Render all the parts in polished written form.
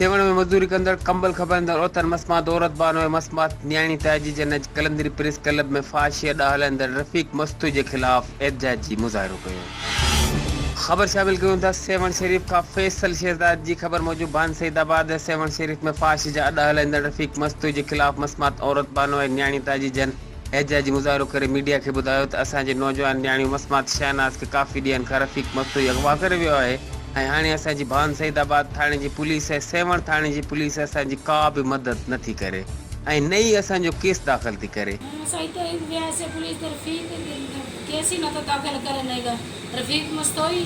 سيوهڻ ۾ مزدوري ڪندڙ ڪمبل کپائيندڙ عورتن مسمات عورت بانو ۽ مسمات نياڻي تاجي جن اڄ قلندري پريس ڪلب ۾ فحاشي اڏا هلائيندڙ رفيق مستوئي جي خلاف احتجاجي مظاهرو ڪيو. خبر شامل ڪيون ٿا سيوهڻ شريف کان فيصل شهزاد جي خبر موجب ڀان سيد آباد ۽ سيوهڻ شريف ۾ فحاشي جا اڏا هلائيندڙ رفيق مستوئي جي خلاف مسمات عورت بانو ۽ نياڻي تاجي جن احتجاجي مظاهرو ڪري ميڊيا کي ٻڌايو ته اسان جي نوجوان نياڻيون مسمات شهناز کي ڪافي ڏينهن کان رفيق مستوئي اغوا ڪري ويو آهي ۽ هاڻي اسان جي ڀان سعيد آباد ٿاڻي جي پوليس ۽ سيوهڻ ٿاڻي جي پوليس اسان جي ڪا به مدد نه ٿي ڪري ۽ نه ئي اسان جو ڪيس داخل ٿي ڪري. اسان هتي وياسي پوليس ته رفيق ڪيس ئي نه ٿو داخل ڪري نه هيگا رفيق مستوئي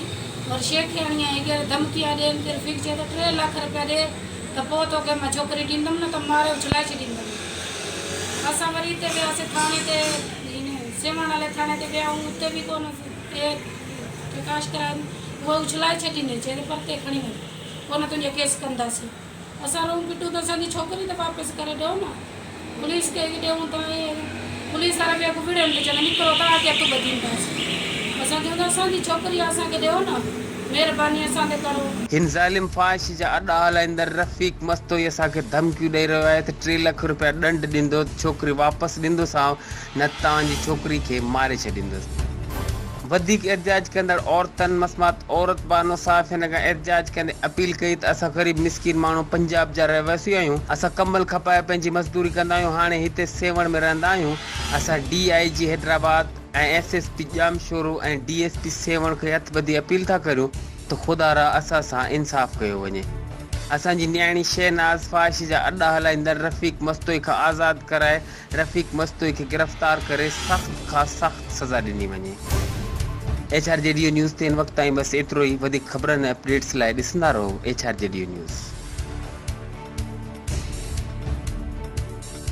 ور شيخياڻي آهي هيگير ڌمڪيان ڏين ٿي رفيق چئي ٿو ٽي لک رپيا ڏي ته پوء توکي مان ڇوڪري ڏيندم نه ته ماري اڇلائي ڇڏيندم. اسان وري اتي وياسين ٿاڻي تي هن سيوهڻ واري ٿاڻي تي ويا آهيون اتي به ڪونه اهي پرڪاش ڪراين اهي اڇلائي ڇڏيندي چئي ته پرتي کڻي وڃ ڪونه تنهنجو ڪيس ڪنداسين. اسان روئون پٽون ته اسان جي ڇوڪري ته واپس ڪري ڏيو نه. پوليس کي ڏيون ته اهي پوليس وارا به اڳ وڙهن ته چون نڪرو توهان کي هٿ ٻڌينداسين. اسان چيون ته اسان جي ڇوڪري آهي اسان کي ڏيو نه مهرباني اسان تي ڪرو. هن ظالم فاحشي جا اڏا هلائيندڙ رفيق مستوئي اسان کي ڌمڪيون ڏئي رهيو آهي ته ٽي لک رپيا ڏنڊ ڏيندو ته ڇوڪري واپس ڏيندوسانء نه ته توهان جي ڇوڪري کي ماري ڇڏيندس. وڌيڪ احتجاج ڪندڙ عورتن مسمات عورت بانو صحافين کان احتجاج ڪندي اپيل ڪئي ته اسان غريب مسڪين ماڻهو پنجاب جا رهواسي آهيون اسان ڪمبل کپائي پنهنجي مزدوري ڪندا آهيون هاڻي هتي سيوهڻ ۾ رهندا آهيون اسان D I G Hyderabad ۽ S S P Jamshoro ۽ D S P Sehwan کي هٿ ٻڌي اپيل ٿا ڪريون ته خدارا اسان سان انصاف ڪيو وڃي اسان جي نياڻي شهناز فحاشي جا اڏا هلائيندڙ رفيق مستوئي کان آزاد ڪرائي رفيق مستوئي کي گرفتار ڪري سخت کان سخت سزا ڏني وڃي. H R G D O news تي هن وقت تائين بس ايترو ئي وڌيڪ خبرن ۽ اپڊيٽس لاء ڏسندا رهو H R G D O news.